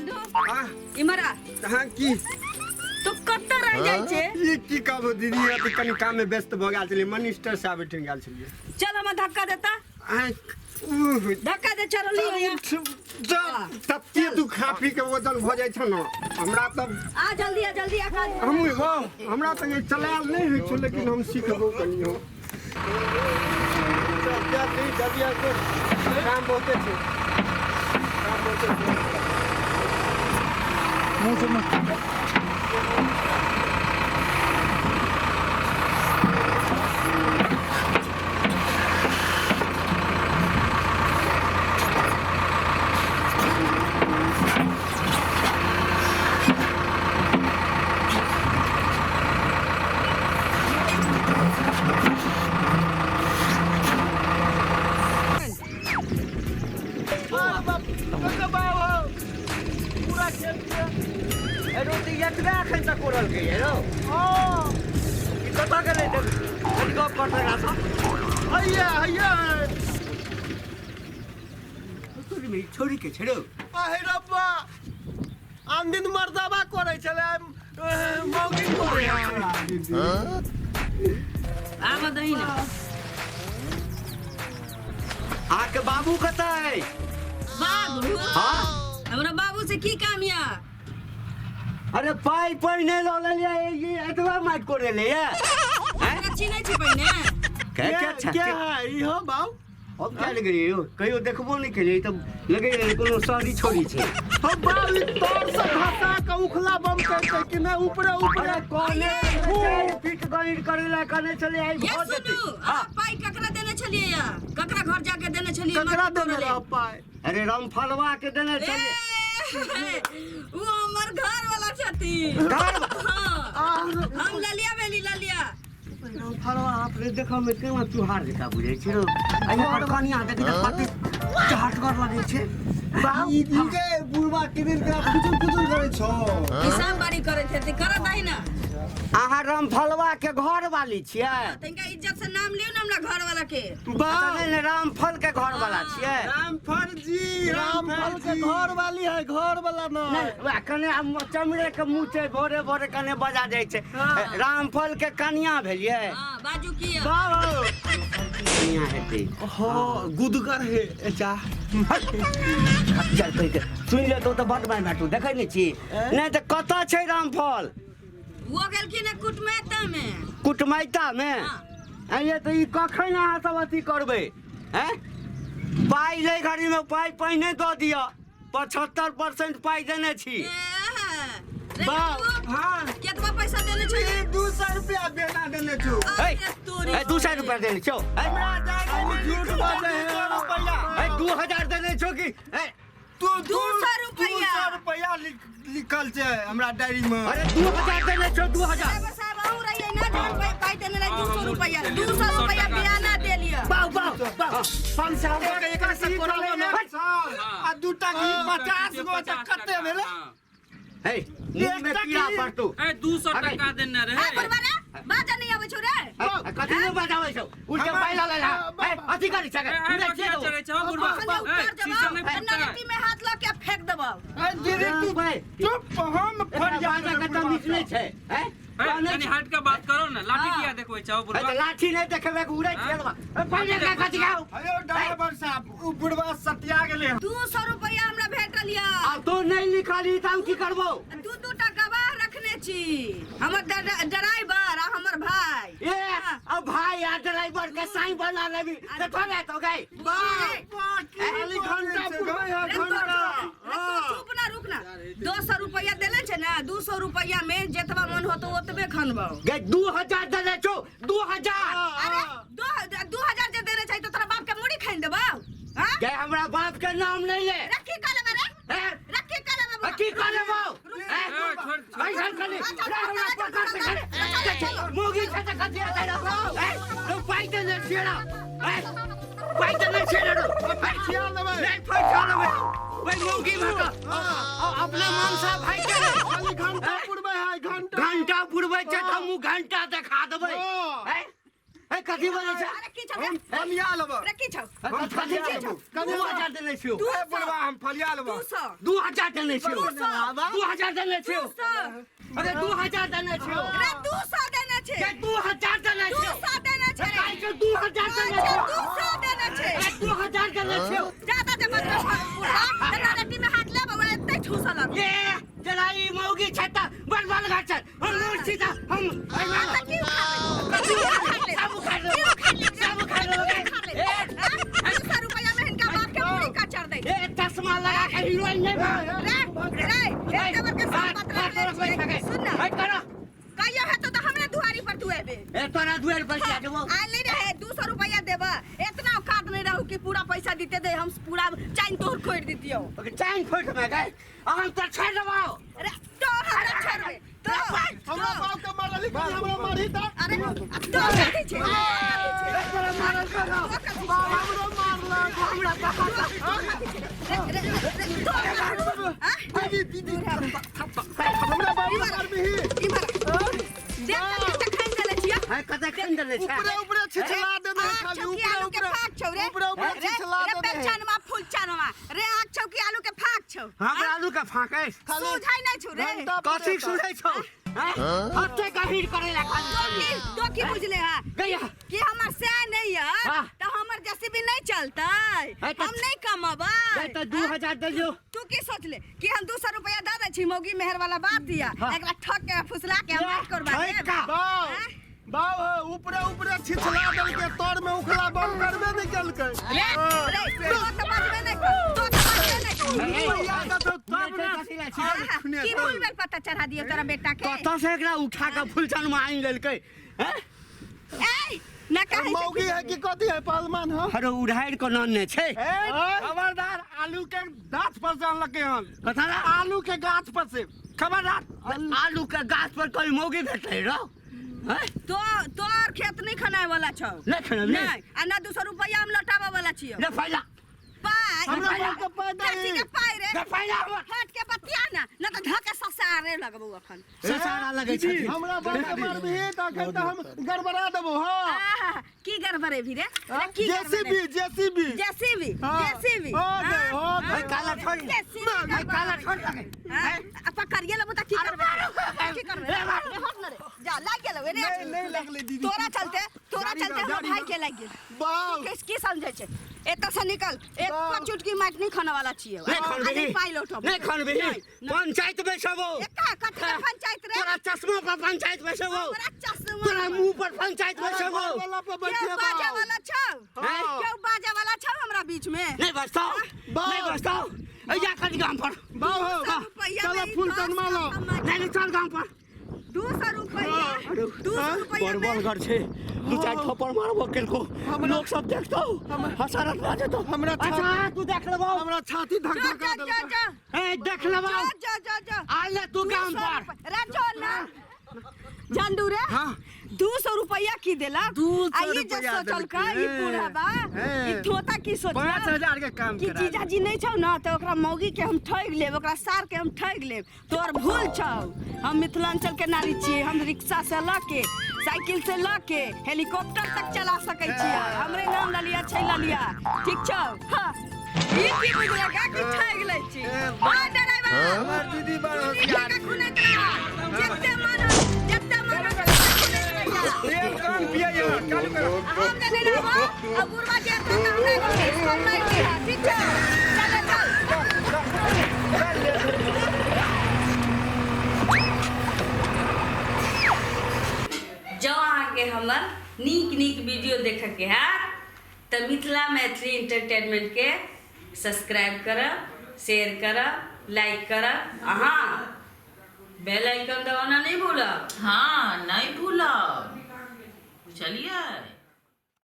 चंदू आ इमहर आ हाँ की तू कतऽ रह जाइ छै ई की कहबो दीदी अथी कनि काम में व्यस्त भऽ गेल छलियै मिनिस्टर साहब एहिठाम गेल छलियै चल हमरा धक्का देता आँय, उह, धक्का दे चलली होया उठ, जा, तते दुखापी के वजन भऽ जाइ छै ने हमरा तऽ आ जल्दी आ जल्दी आ काज हम हमरा तऽ ई चलायल नहि होइ छै लेकिन हम सिखबो कनि हो चल, जल्दी जल्दी आबि जो। काम बहुते छै काम बहुते छै अरे तऽ एतबे एखन तक कोड़लकै यौ ई कतऽ गेलै देख कनि गप कर तकरा सँ हैया हैया तोरी में छोड़ी के छेड़ो आहे रब्बा आन दिन मर्दाबा करै छलै मौगी करै आब दही ने अहाँके बाबू कतऽ अइ बाबू हाँ हमरा बाबू से की काम या अरे पाइ पहिने लऽ लेलियै ई एतबा माटि कोड़ेले ये हमरा चिन्है छी पहिने के के क्या के है ई हो बाबू हम क्या लगे यौ कहियो देखबो नहि केलियै तऽ लगै रहै कोनो शहरी छोरी छै हम बाबू ई तर से घसा के उखला बम करते कि नहि ऊपरे ऊपरे अरे कहने चारि फीट गहीर करै लए कहने छलै आइ ये भऽ जेतै सुनू अहाँ पाइ ककरा देने छलियै या ककरा घर जाके देने छलियै ककरा मत देने तोड़ले? रह पाइ अरे रामफलवा के देने ए, छलियै उ हमर घर वाला छथिन घर हाँ हम ललिया भेली ललिया रामफलवा अपने देखऽ मे केना चुहार जकाँ बुझै छै रौ आ एकर कनिया देखी तऽ कते चहटगर लगै छै ई ई के बुढ़बा किदिन के खुजुर खुजुर करै छौ किसान बाड़ी करैत हेतै करत दही ना अहाँ रामफलवा के घर वाली छियै तनिका इज्जत से नाम लियौ ने हमरा घर वाला के अच्छा, नहि नहि रामफल के घर वाला छियै रामफल जी रामफल के घर वाली है घर वाला ना नहि वएह कने आब चमड़े के मुँह छै भोरे भोरे कने बजा जाइ छै रामफल के कनिया भेलियै हाँ बाजू की है? बाबू कनिया हेतै हाँ गुदगर है जा चल कहि के सुनि लेतौ तऽ बड मारि मारतौ देखै नहि छी नहि तऽ कतऽ छै रामफल वो गेलखिन है कुटमैता में कुटमैता मे हाँ। आइए तऽ ई कखन अहाँ सब अथी करबै हैं पाइ लै घड़ीमे पाइ पहिने दऽ दिअ 75% पाइ देने छी ए, रे बाप, बाबू, हाँ केतबा पैसा देने छलियै 200 रुपया बेना देने छौ है अरे तोरी है 200 रुपया देने छौ है हमरा डायरी में झूठ बाजै है। रुपया है 2000 देने छौ कि है तू 200 रुपया। 200 रुपया लिखल छै हमरा डायरी में अरे 2000 देने छौ 2000 ड्राइवर साहब अहूँ रहियै ना जहन पाइ देने रही 200 रुपया 200 रुपया बियाना दे लिअ बाउ बाउ बाउ 500 के एकरा से कोराबो ना आ दूटा घी 50 गो तऽ कते भेलै हे मुंह में कीड़ा पड़तौ ए 200 अरे। टका देने ए रहे बुढ़बा रे बाजा नहीं आबै छौ रे है, कथी नहि बजाबै छौ उठ के पाइ लऽ ले है अथी करी ए छके ए उड़ै बकिया छियै तो। चढ़ै छौ बुढ़बा खाली ए उतर शीशा जबौ नहि फुटतै नलकी में हाथ लऽ के फेंक देबौ ए दीदी तू भाई, चुप हम एकरा फरिया बाजा के तमीज नहि छै हैं ए कनि हट के बात करो ने लाठी हाँ। किया देखबै छौ है बुढ़बा तऽ लाठी नहि देखेबै कि उड़ै छियै ए, पहिले के कथी खाउ अयो ड्राइवर साहब उ बुढ़वा सटिया गेलै हन। 200 रुपया हमरा भेटल यऽ आ तू नहि लिखलही तऽ हम की करबौ दू दू टा गवाह रखने छी हमर ड्राइवर आ हमर भाई ए अब भाई आ ड्राइवर के साई बना लेबी तऽ थोड़े हेतौ गई खाली घंटा पुरबै है रे तू घंटा रे तू चुप ना रुक ना 200 रुपया देले छै ना 200 रुपया में जेतबा मन होतो ओतबे खनबौ गई 2000 देने छौ 2000 अरे 2000 जे देने छै तो तोरा बाप के मुड़ी खाइन देबौ हां गई हमरा बाप के नाम नहीं ले रखी का लेबे रे हैं? रखी का लेबे आ, की कर लेबौ ए छोड़ छोड़ ऐसन करी रे हमरा पकड़ से करे मोगी छै तऽ कथी हेतै रे ए रो पाइ देने छियै रे ए पाइ देने छियै रे फरिया लेबै नहीं फरिया लेबै भाई मौगी भऽ कऽ अपने मनसा भाई के खाली घंटा पुरबै है घंटा घंटा पुरबै छै तऽ हमहूँ घंटा देखा देबै हाँ। ए ए है कथी बजै छै? अरे की छौ? हम फलिया लेबो। रे की छौ? हम कथी फलिया छै? लेबो। 2000 देने छियौ। ए बुढ़वा, हम फलिया लेबो। 200। 2000 देने छियौ। 200। 2000 देने छियौ। 200। अरे 2000 देने छियौ। रे 200 देने छै। गे 2000 देने छियौ। 200 देने छै। काहे के 2000 देने अच्छा, छियौ? 200 देने छै। अरे 2000 देने छियौ। ज्यादा जे बदमाश बुढ़ा तना रट्टी में हाथ ले बउआ एते ठूसऽ लगौ। ये जेना ई मौगी छै तऽ बड़ बलगर छै, हम मूर्ख छी तऽ हम हाँ, तऽ की उखाड़बै? की उखाड़ लेबै? सब उखाड़ की लेबै। उखाड़ लेबै? सब उखाड़ लेबै। की उखाड़ लेबै? हाँ? 200 रुपैया में हिनका बाप के पूरी कचर दै। ए चश्मा लगा के हीरोइन नहीं बन। रे रे, एते बड़का संपत रखले छियै। सुन ना, हट करो। कहियो हेतौ तऽ हमरे दुआरी पर तू एबे। ए तोरा दुआर पर जा देबो। आयल नहीं रहे, 200 रुपैया देबा। इतना औकात नहीं रहू कि पूरा पैसा दीते दे, हम पूरा चैन तोड़ खोड़ दितियौ। ओके चैन फोड़ में गए, हम तो छोड़ देबो। अरे तो हमरा छोड़बे तो? हमरा बाप के मारली, हमरा मारही त। अरे तो कथी छै? कथी छै? तोरा मारल करो। तो कथी छै? हमरो मारलक। हमरा पकड़। तो कथी छै? रे रे रे, तो कथी? हाँ? दीदी, दीदी, हमरा बाप के मारबही? इम्हर आ। देख तऽ कते खाइन देले छियै। है कते खन देले छै? ऊपरे ऊपरे छिछला देने है आँख खाली। छौ कि ऊपरे आलू के ऊपरे फाक छौ रे? ऊपरे ऊपरे रे छिछला रे देने है। पेलचनवा, फूलचनवा रे, आँख छौ कि आलू के फाक छौ? हमरा आलू के फाके? सुझै नहि छौ रे? घंटा पर कथी एता। सुनै छौ? हैं हते गहीर करे ला खाली। तो की बुझले है गैया कि हमर से नहीं है हाँ। तो हमर जेसीबी नहीं चलतै, है हम नहीं कमबै। गए तऽ 2000 दियौ। तू की सोचले कि हम 200 रुपया दे दै छी, मौगी मेहर वाला बात दिया, हाँ। एकरा ठक के फुसला के हम मार करबा है देब? का? बाव हाँ? बाव है, ऊपरे ऊपरे छिछला देलकै, तर में उखला बंद करबे नहीं केलकै। रे रे, तो तो बजबे नहीं कर, तो तो बजबे नहीं कर। रुपैया देतौ तब ने। हाँ, की फूल बेल पत्ता चढ़ा दियो तोरा बेटा के? कतऽ से एकरा उठा के फुलचन में आनि लेलकै? हैं ए न कहै छै। मौगी है कि कथी है, पहलवान हो? अरे उधारि के नान छै। ए खबरदार, आलू के गाछ पर से अनलकै हन। कथा ला? आलू के गाछ पर से, खबरदार। आलू के गाछ पर कोई मौगी भेटलै रौ? हैं तो तोर खेत नहीं खनाए वाला छौ। नहि खेनाइ नहि। नहीं, आ ना 200 रुपया हम लौटाबे वाला छियौ। ले फाइला। पाइ? हमरा बाप के पाइ कथी दही। के पाइ रे? ले फाइला हमर। हट के बतिया ना, न तऽ धऽ के ससारे लगबौ अखन। ससारा लगै छै। हमरा बाप के मारबही तऽ अखन तऽ हम गड़बड़ा देबो। हाँ। आहा, की गड़बड़े भी रे? रे की? JCB, JCB, JCB. हाँ। जेसीबी। हो गए, हो गए। है काला छोड़। जेसीबी। है काला छोड़ लगे। हाँ, आ पकड़िए लेबो तऽ की करबै? की करबै? रे मार। रे हट न रे, जा लाग गेलौ रे। नहीं नहीं लगलै दीदी। तोरा चलते, तोरा जारी चलते रह, हमर जारी भाई रह। के लागि गेल। बाप किस की समझै छै? एतऽ से निकल, एक बाप। चुटकी माटि नहीं खाने वाला छियै। नहि खनबिही? आ पाइ लौटब। नहि खनबिही? नहीं, नहीं। पंचायत बैसबो। एका कथी के पंचायत रे? तोरा चश्मा पर पंचायत बैसबो। हमरा चश्मा तोरा मुंह पर पंचायत बैसबो। वाला पर केओ बैठे बाजे बाप। वाला छौ? हाँ। केओ बाजे वाला छौ हमरा बीच में? नहीं बचताओ, बाप। नहीं बचताओ, ऐजा करी गाम पर। बाप हो। 200 रुपैया चलो में ई फूल 10 चनमा लो। कट्ठा माटि। नहीं नहीं, चल गाम पर। 200 रुपैया, 200 रुपैया बड़ में बड़ घर छै, दू चारि थप्पड़ मारबो केलको, लोक सब देखतौ, हसरत भऽ जेतौ। हमरा अच्छा तू देख लेबौ। हमरा छाती धक जा धक जा जा देलकै। जा। ए देख लेबौ। जा जा जा जा। आ ले तू गाम 200 पर। रुपैया। रे जो ना झंडू रे, हाँ। 200 रुपैया की देलक? 200 आ ई जे रुपैया सोचलकै देलकै। ई बुढ़ाबा, हे। ई थोता की सोचलक? 5000 के काम कि करा। जीजाजी नहीं छौ ना तऽ ओकरा मौगी के हम ठगि लेब, ओकरा सार के हम ठगि लेब। तोहर भूल छौ। हम मिथिलांचल के नारी छियै, हम रिक्शा से लऽ के, साइकिल से लऽ के हेलीकॉप्टर तक चला सकै छियै। हमरे नाम ललिया छै, ललिया, ठीक छौ? हाँ, ई की बुझलक कि ठगि लै छी? हाँ ड्राइवर, हमर दीदी बड़ होशियार। जते खुनैत रह, जते मन हो, जते मन हो तते खुनैत रह जा। तेल कम पियै चालू करो। हम जे नहि रहबो आ बुढ़वा जे एतौ तऽ हमरा एगो मिस कॉल मारि दिहऽ, ठीक छौ? चल चल। जँ अहाँके हमर नीक नीक वीडियो देखऽके हैत तऽ मिथिला मैथिली एंटरटेनमेंटके सब्सक्राइब करब, शेयर करब, लाइक करब। अहाँ बेल आइकन दबाना नहीं भूलब। हाँ, नहीं भूलब, बुझलियै।